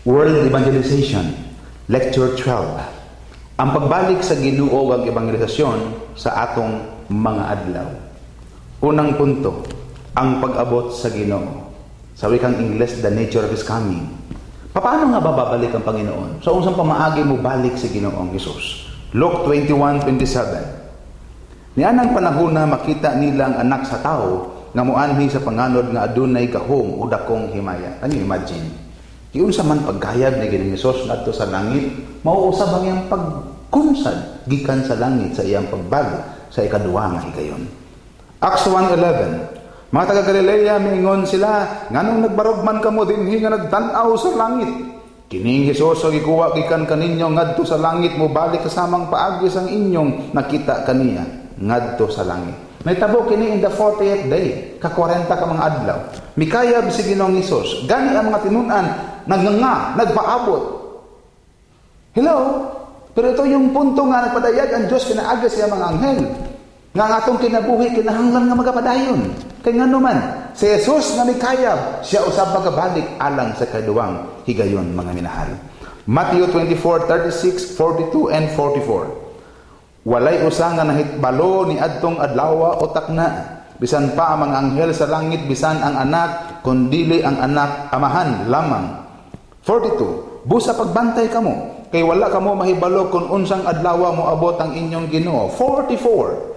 World Evangelization, Lecture 12. Ang pagbalik sa Ginoo ang evangelisasyon sa atong mga adlaw. Unang punto, ang pag-abot sa Ginoo. Sa wikang Ingles, the nature of His coming. Paano nga ba babalik ang Panginoon? So, unsang pamaagi mo balik sa Ginoong Hesus? Luke 21:27. Nianang panahon na makita nila ang Anak sa Tao nga muanhi sa panganod nga adunay gahom o dakong himaya. Can you imagine? Giunsa man pagkayab ni Ginoong Hesus ngadto sa langit, mauusab ang iyang pagkunsad gikan sa langit sa iyang pagbalik sa ikaduha nga higayon. Acts 1:11. Mga taga Galilea, miingon sila, "Nganong nagbarog man kamo dinhi nga nagtan-aw sa langit? Kining Hesus nga gikuha gikan kaninyo ngadto sa langit mobalik sa samang paagi sang inyong nakita kaniya ngadto sa langit." Nahitabo kini in the 40th day, ka 40 ka mga adlaw. Mikayab si Ginoong Hesus. Gani ang mga tinun-an nagnganga, nagpaabot. Hello? Pero ito yung punto nga nagpadayag ang Diyos kinaagi sa mga anghel nga ang atong kinabuhi kinahanglan nga magapadayon. Kay ngano man, si Jesus nga mikayab, siya usab magabalik alang sa kaduwang higayon, mga minahal. Matthew 24:36, 42 and 44. Walay usa nga nahibalo ni adtong adlawa o takna, bisan pa ang mga anghel sa langit, bisan ang Anak, kundili ang Anak Amahan lamang. 42. Busa pagbantay kamo, kay wala kamo mahibalo kung unsang adlaw moabot ang inyong Ginoo. 44.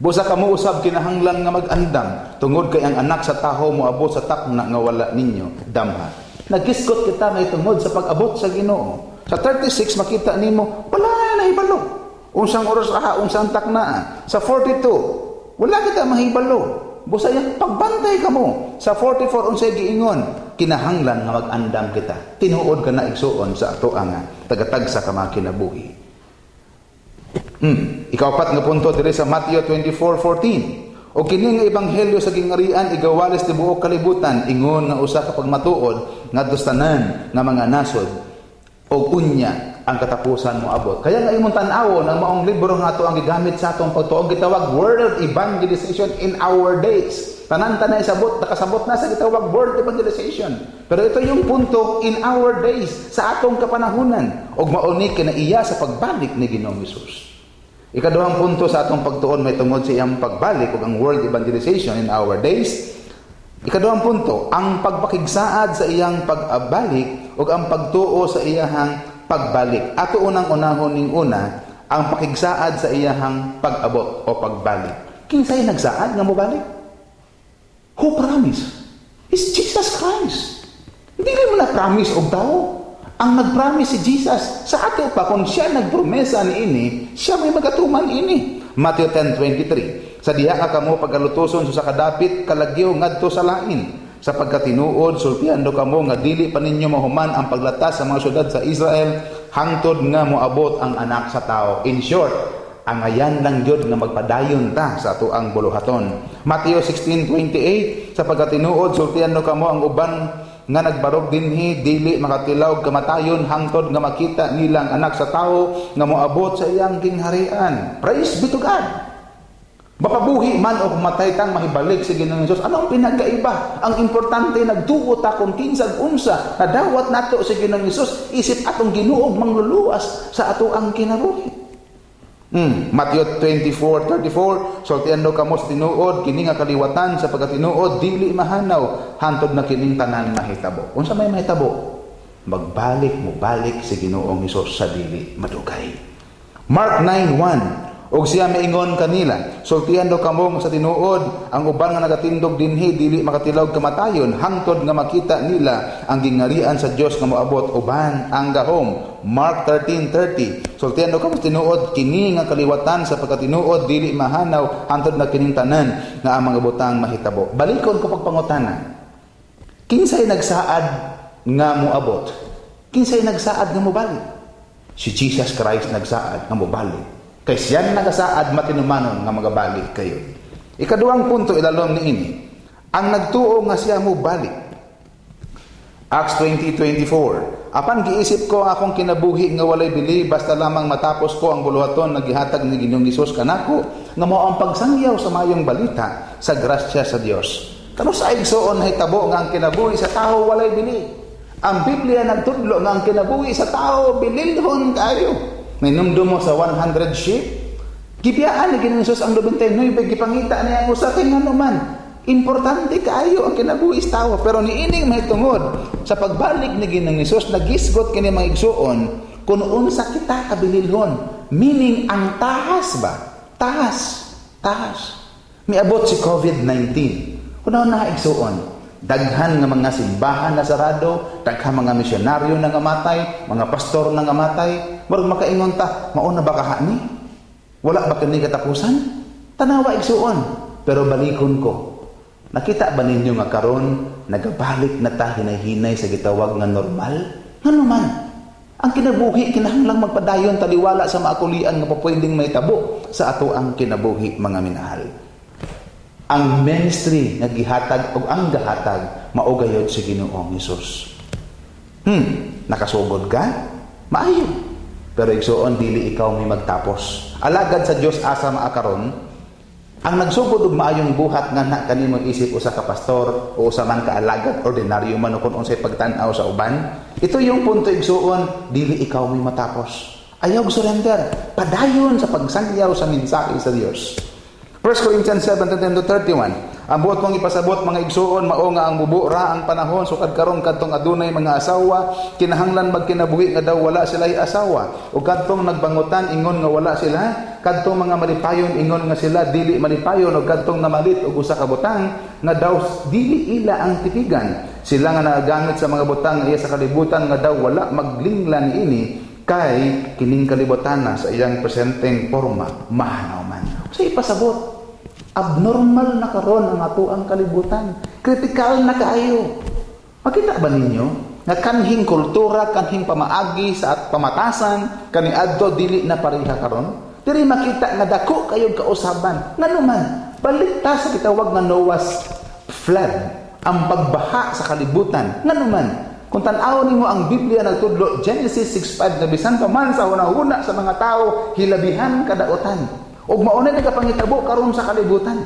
Busa kamo usab kinahanglan nga mag-andam, tungod kay ang Anak sa Tawo moabot sa takna nga wala ninyo damha. Nagisgot kita may tungod sa pag-abot sa Ginoo. Sa 36 makita nimo wala na nahibalo. Unsang oras aha, unsang takna. Sa 42, wala kita mahibalo. Busa yan, pagbantay kamo. Sa 44, unsay giingon? Kinahanglan nga mag-andam kita. Tinuod ka na, igsuon, sa ato ang tagatagsa ka mga kinabuhi. Ikaapat nga punto diri sa Matthew 24:14. O kini nga ebanghelyo sa gingarian igawalis tibuok kalibutan ingon nga usa ka pagmatuod ngadto sa tanan nga mga nasod og unya ang katapusan moabot. Kaya nga imong tan-awon ang maong libro nga ato ang gigamit sa atong pagtuo, gitawag World Evangelization in Our Days. Tanan tanay sabot, nakasabot na sa gitawag World Evangelization. Pero ito yung punto, in our days, sa atong kapanahunan, ug mao ni kinaiya sa pagbalik ni Ginoong Hesus. Ikaduhang punto sa atong pagtuon may tungod sa iyang pagbalik ug ang World Evangelization in Our Days. Ikaduhang punto, ang pagpakigsaad sa iyang pag-abalik ug ang pagtuo sa iyahang pagbalik. Ato unang unahon ning una, ang pakigsaad sa iyahang pag-abot o pagbalik. Kinsay nagsaad nga mobalik? Who promise? It's Jesus Christ. Hindi mo na promise og tao. Ang nag-promise si Jesus sa ato pa, kung siya nagpromesa ni ini, siya may magatuman ini. Matthew 10:23. Sa diha nga kamo pagalutoson sa kadapit, kalagyo ngadto sa lain. Sapagkat tinuod, sultihan do kamo nga dili pa ninyo mahuman ang paglatas sa mga syudad sa Israel hangtod nga moabot ang Anak sa Tao. In short, angayan lang gyud nga magpadayon ta sa ato ang buluhaton. Matthew 16:28. Sapagkat tinuod, sultihan do kamo, ang uban nga nagbarog dinhi dili makatilaw kamatayon hangtod nga makita nilang Anak sa Tao nga moabot sa iyang gingharian. Praise be to God. Mapabuhi man o matay tang mahibalik sa Ginoong Hesus. Ano ang pinagkaiba? Ang importante, nagtuo ta kung kinsag unsa nadawat nato sa Ginoong Hesus isip atong Ginoo mangluluwas sa ato ang kinabuhi. Matthew 24:34. Sultian do kamo sa tinuod, kini nga kaliwatan, sa pagkatinuod dili mahanaw hantod na kining tanan mahitabo. Unsa may mahitabo? Magbalik mo balik si Ginoong Hesus sa dili madugay. Mark 9:1. Og siya miingon kanila, "Sultihan do kamo sa tinuod, ang uban nga nagatindog dinhi dili makatilaw kamatayon hangtod nga makita nila ang gingarian sa Dios nga moabot uban ang gahom." Mark 13:30. Sultihan do kamo sa tinuod, kini nga kaliwatan, sa pagkatinuod dili mahanaw hangtod na kining tanan nga ang mga butang mahitabo. Balikon ko pagpangutana. Kinsay nagsaad nga moabot? Kinsay nagsaad nga mobalik? Si Jesus Christ nagsaad nga mobalik. Kay siya nagasaad, matinumanon nga magabalik kayo. Ikaduhang punto ilalom ni ini, ang nagtuo nga siya mo balik. Acts 20:24. Apan giisip ko ang akong kinabuhi nga walay bili basta lamang matapos ko ang buluhaton nga gihatag ni Ginoong Hesus kanako nga mao ang pagsangyaw sa mayong balita sa grasya sa Dios. Kano sa igsoon nahitabo nga ang kinabuhi sa tawo walay bili? Ang Biblia nagtudlo nga ang kinabuhi sa tao bililhon kaayo. May mo sa 100 sheep, gibiyaan ni Ginoong Hesus ang 99, gipangita niya ang usa kay ngano man. Importante kaayo ang kinabuhi sa tao, pero niining mahitungod sa pagbalik ni Ginoong Hesus, nagisgot kini mga igsuon kung unsa kita kabililhon, meaning ang tahas ba? Tahas, tahas. Miabot si COVID-19. Kuno na, igsuon, daghan nga mga simbahan na sarado, daghan mga misyonaryo na ngamatay, mga pastor na ngamatay, murag makaingon ta, mao na ba kaha ni? Wala ba kini katapusan? Tanawa, igsuon, pero balikon ko. Nakita ba ninyo nga karon nagabalik na ta hinay-hinay sa gitawag nga normal? Ngano man? Ang kinabuhi kinahanglang magpadayon taliwala sa maakulian nga pwedeng mahitabo sa ato ang kinabuhi, mga minahal. Ang ministry nga gihatag og ang gahatag mao gayod si Ginoong Hesus. Nakasugod ka? Maayo. Pero igsuon, dili ikaw may magtapos. Alagad sa Dios asa maakaron, ang nagsugod og maayong buhat nga na kanimo isip usa ka pastor o usa man ka alagad ordinaryo man o kung unsay pagtan-aw sa uban, ito yung punto, igsuon, dili ikaw may matapos. Ayaw surrender, padayon sa pagsangyaw sa mensahe sa Dios. 1 Corinthians 7:10-31. Ang buot kong ipasabot, mga igsuon, mao nga ang mubo ra ang panahon sukad karon kadtong adunay mga asawa kinahanglan magkinabuhi nga daw wala sila asawa, ug kadtong nagbangutan ingon nga wala sila, kadtong mga malipayon ingon nga sila dili malipayon, ug kadtong namalit og usa ka butang nga daw dili ila ang tipigan, sila nga nagagamit sa mga butang iya sa kalibutan nga daw wala maglinglan ini, kay kining kalibutan na sa iyang presenteng porma mahanaw man. Sa ipasabot, abnormal na karon ang atoang kalibutan. Kritikal na kaayo. Makita ba ninyo nga kanhing kultura, kanhing pamaagi sa at pamatasan kaniadto dili na pareha karon? Diri makita nga dako kayong kausaban. Ngano man, balik ta sa gitawag nga Noah's flood, ang pagbaha sa kalibutan. Ngano man, kung tan-aw nimo ang Biblia nagtudlo Genesis 6:5 nga bisan pa man sa hunahuna sa mga tao hilabihan kadautan. Ug mao na nagapangitabo karon sa kalibutan.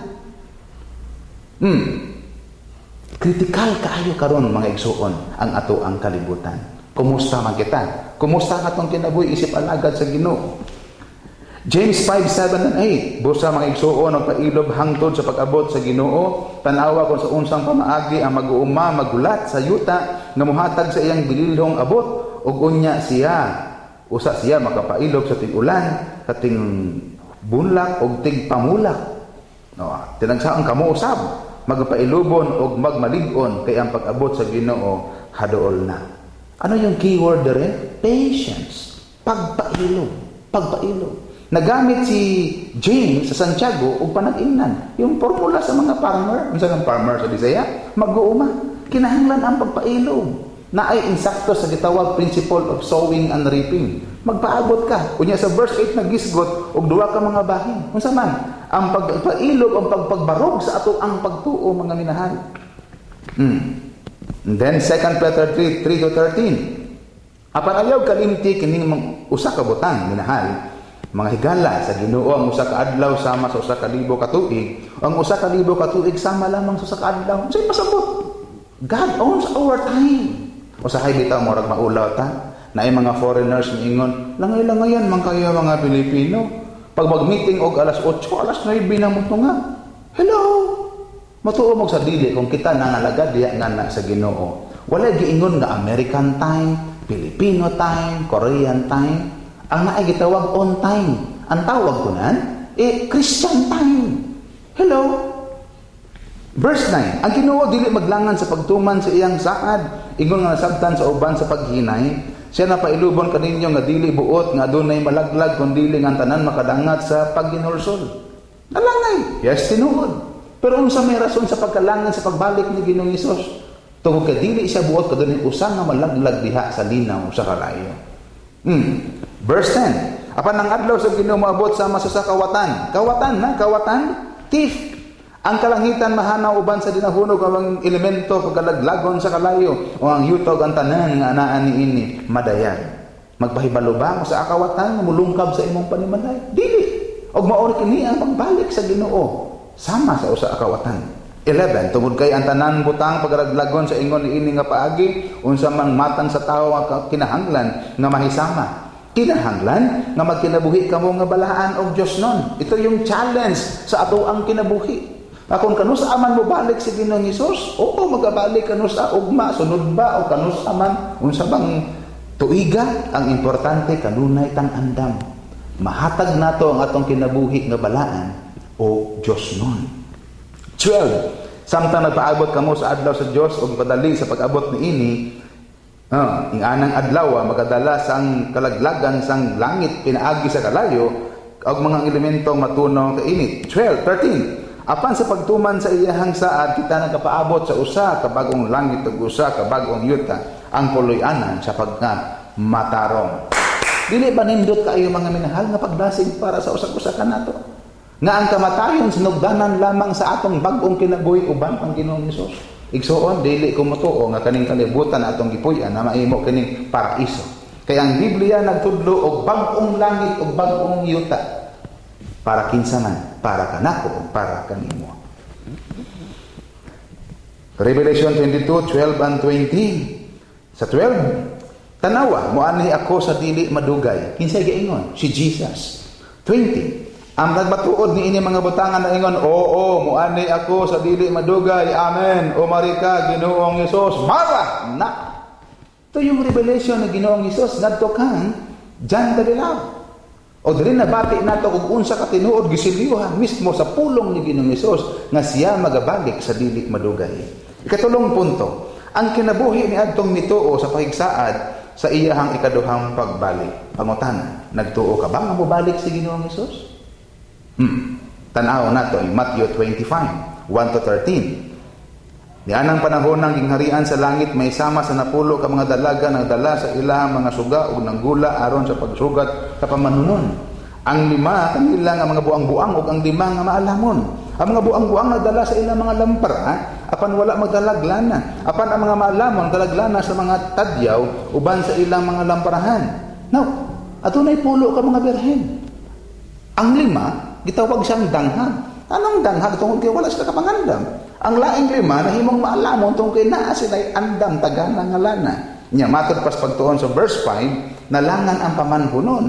Kritikal kaayo karon, mga igsuon, ang ato ang kalibutan. Kumusta man kita? Kumusta ang atong kinabuhi isip alagad sa Ginoo? James 5:7 and 8. Busa, mga igsuon, ang pailob hangtod sa pag-abot sa Ginoo. Tanawa kung sa unsang pamaagi ang mag-uuma magulat sa yuta nga mohatag sa iyang bililhong abot, ug unya siya usa siya makapailob sa ting-ulan, sa ting bunlak og tigpamulak. No, tinagsaon kamo usab magpailubon og magmalig-on kay ang pag-abot sa Ginoo hadool na. Ano yung keyword dere? Patience. Pagpailob, pagpailob. Nagamit si James sa Santiago og panag-ingnan. Yung formula sa mga farmer, unsa kang farmer sa Bisaya? Mag-uuma. Kinahanglan ang pagpailob. Naay insakto sa gitawag principle of sowing and reaping. Magpaabot ka. Unya sa verse 8 nagisgot og duha ka mga bahin. Unsa man? Ang pagpailob, ang pagpagbarog sa ato ang pagtuo, mga minahal. And then 2 Peter 3:3 to 13. Apan ayaw kalimti kining usa ka butang, minahal. Mga higala, sa Ginoo ang usa ka adlaw sama sa 1,000 ka tuig, ang 1,000 ka tuig sama lamang sa usa ka adlaw. Unsay pasabot? God owns our time. Usahay bitaw murag maulaw ta. Naay mga foreigners miingon, langay-langayan man kayo mga Pilipino. Pag mag-meeting og alas 8, alas 9 na mo nga. Hello. Matuo mo sa dili kung kita nangalagad diya nga na sa Ginoo. Wala giingon nga American time, Filipino time, Korean time. Ang naay gitawag on time. Ang tawag ko nan, Christian time. Hello. Verse 9, ang Ginoo dili maglangan sa pagtuman sa iyang saad, ingon nga nasabtan sa uban sa paghinay, siya napailubon kaninyo nga dili buot nga adunay malaglag kun dili nga tanan makadangat sa pagginulsol. Nalangay, yes, tinuod. Pero unsa may rason sa pagkalangan sa pagbalik ni Ginoong Hesus? Tungod kay dili siya buot kadunay usa nga malaglag diha sa linaw sa kalayo. Verse 10, apan ang adlaw sa Ginoo moabot sama sa kawatan. Kawatan na, kawatan, thief. Ang kalangitan mahanaw uban sa dinahunog ang elemento pagkalaglagon sa kalayo o ang yutog ang tanan nga anaan niini madayag. Magpahibalo ba mo sa akawatan nga mulungkab sa imong panimalay? Dili. Og mao kini ang pagbalik sa Ginoo sama sa usa akawatan. 11. Tungod kay ang tanan butang pagaraglagon sa ingon niini nga paagi, unsa mang matang sa tawo nga kinahanglan nga mahisama? Kinahanglan nga magkinabuhi kamo nga balaan og Dios nun. Ito yung challenge sa ato ang kinabuhi. Kung kanusa man mo balik si Ginoong Hesus, oo, magabalik kanusa ugma, sunod ba o kanusa man, unsa bang tuiga, ang importante kanunay tang andam. Mahatag nato ang atong kinabuhi nga balaan o Dios nun. 12. Samtang nagpaabot kamo sa adlaw sa Dios ug padali sa pag-abot niini, ing anang adlaw magadala sang kalaglagan sang langit pinaagi sa kalayo ug mga elementong matunaw kainit. 12, 13. Apan sa pagtuman sa iyahang saad, kita nagkapaabot sa usa ka bag-ong langit ug usa ka bag-ong yuta, ang puloy-anan sa pagkamatarong. Dili ba nindot kaayo, mga minahal, nga pagdasig para sa usa-usa kanato? Nga ang kamatayon sinugdanan lamang sa atong bag-ong kinabuhi uban ang Ginoong Hesus. Igsuon, dili ko motuo nga kaning kalibutan atong gipuy-an na mahimo kining paraiso. Kay ang Biblia nagtudlo og bag-ong langit ug bag-ong yuta. Para kinsa man, para kanako ug para kanimo. Revelation 22, 12 and 20. Sa 12, "Tanawa, moanhi ako sa dili madugay." Kinsay giingon? Si Jesus. 20. Ang nagmatuod ni ini mga butangan na ingon, "Oo, muanhi ako sa dili madugay. Amen. Umari ka, Ginoong Hesus." Mara na. Ito yung revelation ng Ginoong Hesus ngadto kang John the Beloved. O dili nabati nato kung unsa ka tinuod gisilyuhan mismo sa pulong ni Ginoong Hesus nga siya magabalik sa dili madugay. Ikatulong punto, ang kinabuhi ni adtong mituo sa pahigsaad sa iyahang ikaduhang pagbalik. Pangutana, nagtuo ka ba nga mobalik si Ginoong Hesus? Tan-aw nato ang Matthew 25, 1 to 13. Nianang panahon ng gingharian sa langit may sama sa 10 ka mga dalaga nagdala sa ilahang mga suga ug nanggula aron sa pagsugat sa pamanunon. Ang lima kanila nga mga buang-buang ug ang lima nga maalamon. Ang mga buang-buang nagdala sa ilang mga lampara apan wala magdalag lana. Apan ang mga maalamon dalag lana sa mga tadyaw uban sa ilang mga lamparahan. Now, adunay 10 ka mga birhen. Ang lima gitawag siyang danghag. Anong danghag? Tungod kay wala sila kapangandam. Ang laing lima nahimong maalamon tungod kay naa sila'y andam tagana nga lana. Nya matod pas pagtuon sa verse 5, nalangan ang pamanhunon.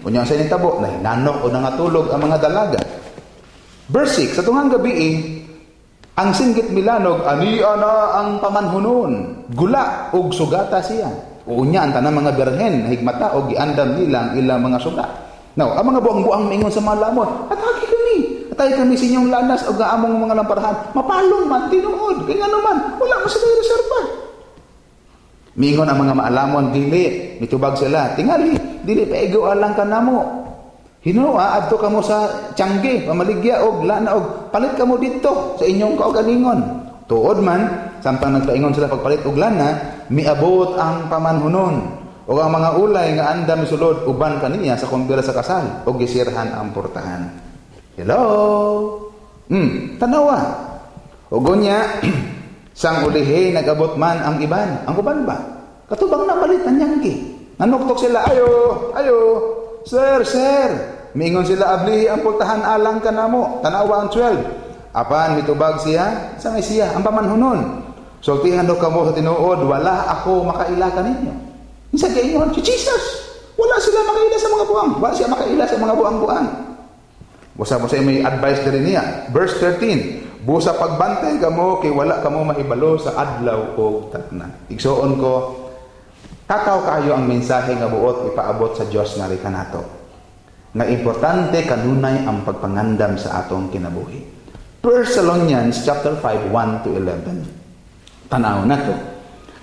Unya sa nitabo, nahinanok o nangatulog ang mga dalaga. Verse 6, sa tungang gabi, ang singgit milanog, "Ania na ang pamanhunon. Gula og sugata siya." Unya ang tanang mga birhen nahigmata og giandam nila ang ilang mga suga. Now, ang mga buang-buang mingon sa mga lamon, "Atagi kami. Atagi kami sa inyong lanas o among mga lamparahan. Mapalong man, tinuod. Kaya nga naman, wala mo sila reserva." Mingon ang mga maalamon, "Dili." Mitubag sila, "Tingali, dili paigo alang ka namo. Hinuwa, adto kamo sa tiyangge, pamaligya og lana og palit kamo dito sa inyong kaugalingon." Tuod man, samtang nagpaingon sila pagpalit og lana, miabot ang pamanhunon. O ang mga ulay nga andam sulod uban kaniya sa kumbira sa kasal o gisirhan ang portahan. Hello? Tanawa. O gunya, sang ulihi nag-abot man ang iban. Ang uban ba? Katubang namalit ang yangki. Nanuktok sila, "Ayo, ayo, sir, sir." Mingon sila, "Ablihi ang portahan alang kanamo." Tanawa ang 12. Apan mitubag siya, sa may siya, ang pamanhunon. "Sultihan daw kamo sa tinuod, wala ako makaila kaninyo." Isa kaingon, si Jesus. Wala sila makaila sa mga buang. Wala siya makaila sa mga buang-buang. Busa-busa may advice diri niya. Verse 13, "Busa pagbantay kamo kay wala kamo mahibalo sa adlaw o takna." Igsuon ko, takaw kaayo ang mensahe nga buot ipaabot sa Dios nga kanato. Nga importante kanunay ang pagpangandam sa atong kinabuhi. 1 Thessalonians chapter 5, 1 to 11. Tanaw na to.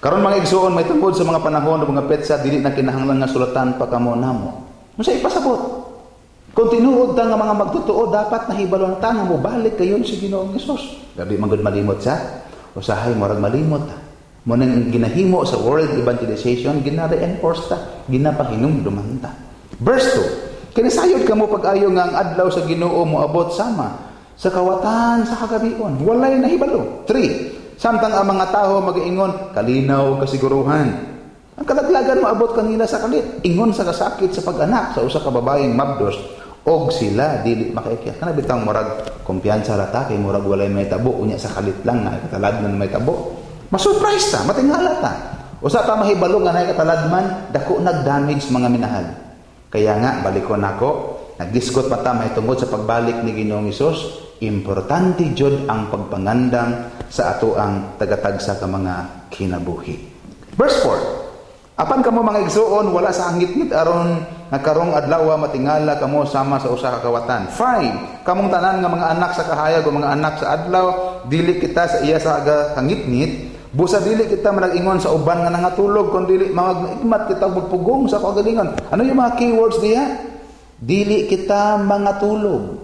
Karon, mga igsuon, may tungod sa mga panahon o mga petsa, dili na kinahanglan nga sulatan pa kamo namo. Unsa ipasabot? Kung tinuod ta nga mga magtotoo, dapat nahibalo ta nga mobalik kayon si Ginoong Hesus. Pero di man gud malimot sa usahay murag malimot ta. Mo nang ginahimo sa world evangelization, gina-reinforce ta, ginapahinumduman ta. Verse 2. "Kinasayod kamo pag-ayo nga ang adlaw sa Ginoo moabot sama sa kawatan sa kagabion. Walay nahibalo." 3. Samtang ang mga tao magiingon, "Kalinaw, kasiguruhan." Ang kalaglagan moabot kanila sa kalit. Ingon sa kasakit sa pag-anak sa usa ka babaeng mabdos Og sila dili makaikyas. Kana bitang murag kumpiyansa ra ta kay murag walay mahitabo, unya sa kalit lang na kataladman mahitabo. Ma-surprise ta, matingala ta. Usa ta mahibalo nga naay kataladman, dako nag-damage, mga minahal. Kaya nga balikon nako, nagdisgot pa ta mahitungod sa pagbalik ni Ginoong Hesus, importante jud ang pagpangandam sa atoang tagatagsa ka mga kinabuhi. Verse 4. Apan kamo, mga igsuon, wala sa hangitngit aron nga karong adlaw matingala kamo sama sa usa ka kawatan. 5. Kamong tanan nga mga anak sa kahayag o mga anak sa adlaw, dili kita sa iya sa hangitngit. Busa dili kita manag-ingon sa uban nga nangatulog, kun dili magmaigmat kita magpugong sa kagalingon. Ano yung mga keywords diya? Dili kita mangatulog,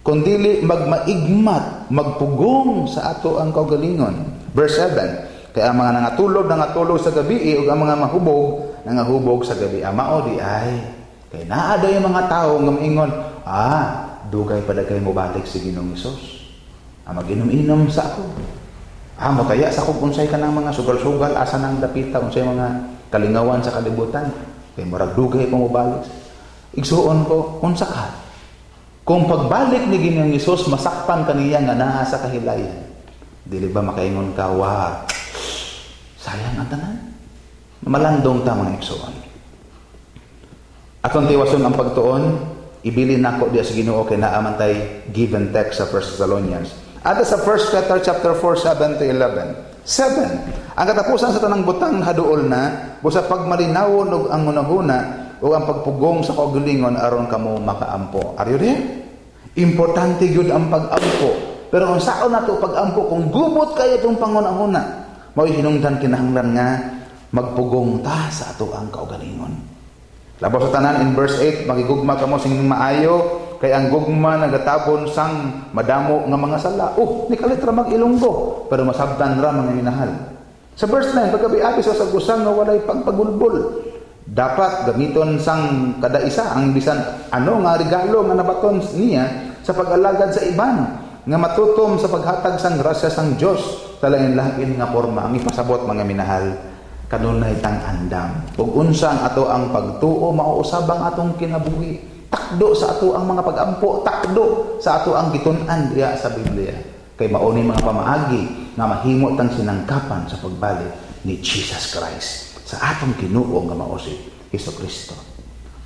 kun dili magmaigmat, magpugong sa ato ang kaugalingon. Verse 7. Kaya ang mga nangatulog, nangatulog sa gabi, ug ang mga mahubog, nangahubog sa gabi. Mao diay. Kay naa yung mga tao nga maingon, "Ah, dugay pa kay mobalik si Ginoong Hesus. Ah, mag-inom-inom sa ako. Ah, motaya sa kung unsay kanang mga sugal-sugal, asa nang dapita, unsay mga kalingawan sa kalibutan. Kay murag dugay pa mobalik." Igsuon ko, unsa ka? Kung pagbalik ni Ginoong Hesus, masakpan kaniya nga naa sa kahilayan, dili ba makaingon ka, "Wa, sayang ang tanan"? Malandong ta, mga igsuon. Atong tiwason ang pagtuon, ibilin nako diya sa Ginoo kay naa man tay given text sa 1 Thessalonians. At sa 1 Peter chapter 4, 7 to 11. 7. Ang katapusan sa tanang butang haduol na, busa pagmalinawon og ang hunahuna ug ang pagpugong sa kaugalingon aron kamo makaampo. Are you there? Importante gyud ang pag-ampo. Pero kung saon nato pag-ampo kung gubot kayo itong pangunahuna, mao'y hinungdan kinahanglan nga magpugong ta sa ato ang kaugalingon. Labaw sa tanan, in verse 8, makigugma kamo sing maayo kay ang gugma nagatabon sang madamo nga mga sala. Oh, ni kalit ra mag-Ilonggo, pero masabtan ra, mga minahal. Sa verse 9, pagkabi-abi sa sagusang nga walay pagpagulbol. Dapat gamiton sang kada isa ang bisan ano nga regalo nga nabaton niya sa pag-alagad sa iban nga matutom sa paghatag sang grasya sang Dios sa lain-lain nga porma. Ang ipasabot, mga minahal, kanunay tang andam. Ug unsa ang ato ang pagtuo, mauusab ang atong kinabuhi. Takdo sa ato ang mga pagampo, takdo sa ato ang gitun-an diya sa Biblia. Kay mao ni mga pamaagi nga mahimo tang sinangkapan sa pagbalik ni Jesus Christ sa atong Ginoo nga mao si Hesus Kristo.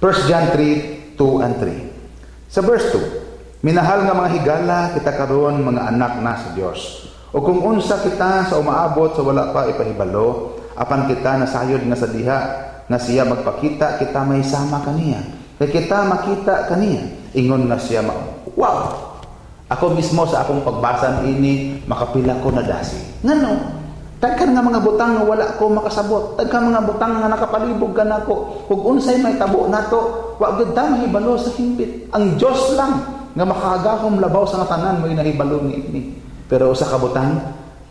1 John 3, 2 and 3. Sa verse 2, minahal nga mga higala, kita karon mga anak na sa Dios. O kung unsa kita sa umaabot sa wala pa ipahibalo, apan kita nasayod nga sa diha nga siya magpakita, kita may sama kaniya. Kay kita makita kaniya, ingon nga siya mao. Wow! Ako mismo, sa akong pagbasa ini, makapila ko na dasi. Ngano? Daghan nga mga butang nga wala ko makasabot. Daghan mga butang nga nakapalibog ka nako. Kung unsay may tabo nato, wa gyud ta mahibalo sa himbit. Ang Dios lang nga makagahom labaw sa tanan mo'y nahibalo ni. Pero usa ka butang,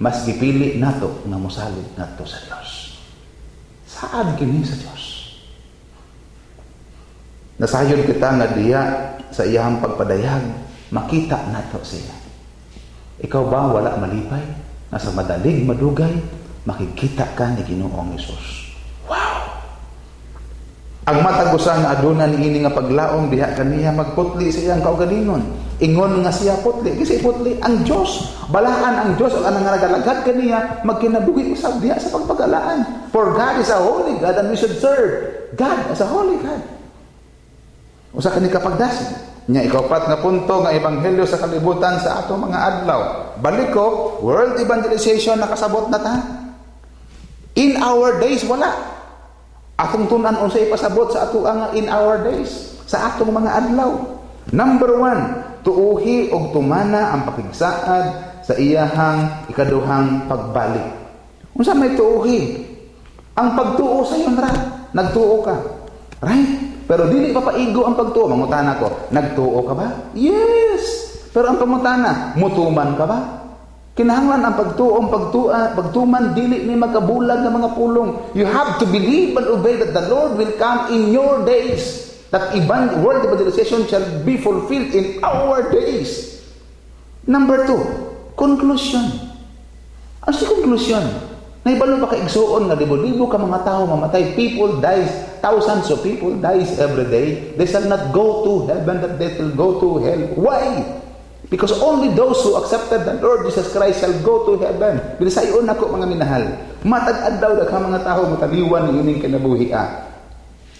mas gipili nato nga mosalig ngadto sa Dios. Saad kini sa Dios. Nasayod kita nga diya sa iyang pagpadayag, makita nato siya. Ikaw ba wala malipay nga sa madalig madugay makikita ka ni Ginoong Hesus? Wow! Ang matag usa nga aduna niini nga paglaom diha kaniya magputli sa iyang kaugalingon. Ingon nga siya putli, kasi putli ang Dios. Balaan ang Dios ug ang nagalagad kaniya magkinabuhi usab diha sa pagpagalaan. For God is a holy God and we should serve God as a holy God. Usa kani kapagdasig. Nya ikaupat nga punto nga ebanghelyo sa kalibutan sa atong mga adlaw. Balik ko, world evangelization, nakasabot na ta. In our days, wala. Atong tun-an unsa ipasabot sa ato ang in our days, sa atong mga adlaw. Number 1, tuuhi og tumana ang pakigsaad sa iyahang ikaduhang pagbalik. Unsa may tuuhi? Ang pagtuo sayon ra, nagtuo ka. Right? Pero dili pa paigo ang pagtuo. Mangutana ko, nagtuo ka ba? Yes. Pero ang pangutana, mutuman ka ba? Kinahanglan ang pagtuo, ang pagtua, pagtuman dili ni magkabulag ng mga pulong. You have to believe and obey that the Lord will come in your days. That world evangelization shall be fulfilled in our days. Number 2, conclusion. Ano si conclusion? Naibalo ba ka, igsuon, nga libo-libo ka mga tao mamatay? People dies Thousands of people dies every day. They shall not go to heaven, but they will go to hell. Why? Because only those who accepted the Lord Jesus Christ shall go to heaven. Bilisayon nako, mga minahal. Matag adlaw daghang mga tao motaliwan ni ining kinabuhi ah.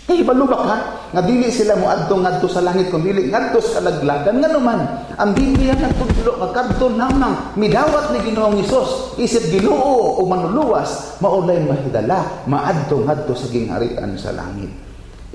Kay hibalo ba ka nga dili sila moadto ngadto sa langit kun dili ngadto sa kalaglagan? Ngano man ang Biblia nagtudlo nga kadto lamang midawat ni Ginoong Hesus isip Ginoo o Manluluwas, mao lay mahidala maadto ngadto sa gingharian sa langit?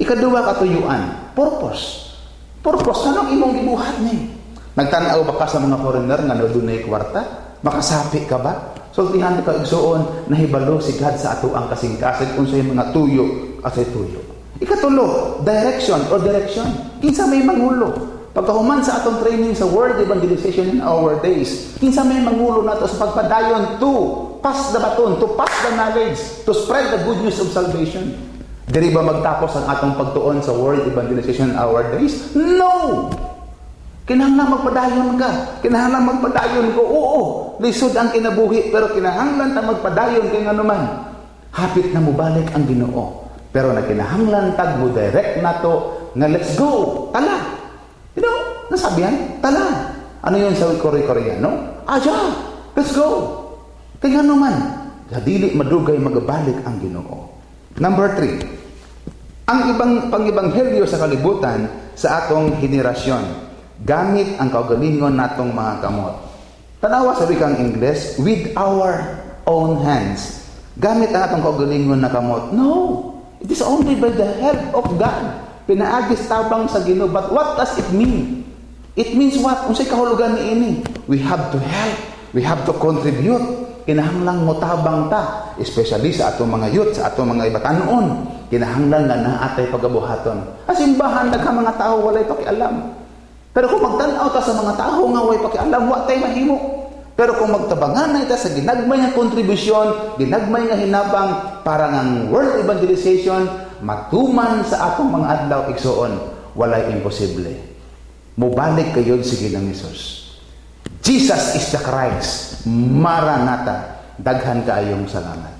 Ikaduha katuyuan, purpose. Purpose, anong imong gibuhat ni? Nagtan-aw ba ka sa mga foreigner nga dunay kwarta? Makasapi ka ba? Sultihan ka, igsuon, nahibalo si God sa ato ang kasing-kasing unsay mga tuyo asay tuyo. Ikatulo, direction or direction. Kinsa may mangulo? Pagkahuman sa atong training sa World Evangelization in Our Days, kinsa may mangulo nato sa pagpadayon to pass the baton, to pass the knowledge, to spread the good news of salvation? Diri ba magtapos ang atong pagtuon sa World Evangelization in Our Days? No! Kinahanglan magpadayon ka. Kinahanglan magpadayon ko. Oo, lisod ang kinabuhi, pero kinahanglan ta magpadayon kay nganuman, hapit na mobalik ang Ginoo. Pero nagkinahanglan tag mo direct nato nga let's go. Tala. Nasabihan? Tala. Ano yun sa Koreano? Aja, let's go. Kay nganuman, sa dili madugay magabalik ang Ginoo. Number 3, ang ibang pangibanghelyo sa kalibutan sa atong henerasyon gamit ang kaugalingon natong mga kamot. Tanawa sa wikang Ingles, "with our own hands." Gamit ang atong kaugalingon na kamot. No! It is only by the help of God. Pinaagis tabang sa Ginoo. But what does it mean? It means what? Unsay kahulugan niini? We have to help. We have to contribute. Kinahanglang motabang ta, especially sa atong mga youth, sa atong mga ibatanon. Kinahanglan nga naa tay pagabuhaton. Ang simbahan, daghang mga tao walay pakialam. Pero kung magtan-aw ta sa mga tao nga walay pakialam, wa tay mahimo. Pero kung magtabangan ta sa ginagmay nga kontribusyon, ginagmay nga hinabang para ng world evangelization matuman sa atong mga adlaw, igsuon, walay imposible. Mubalik kayo si Ginoong Hesus. Jesus is the Christ. Maranatha. Daghan kaayong salamat.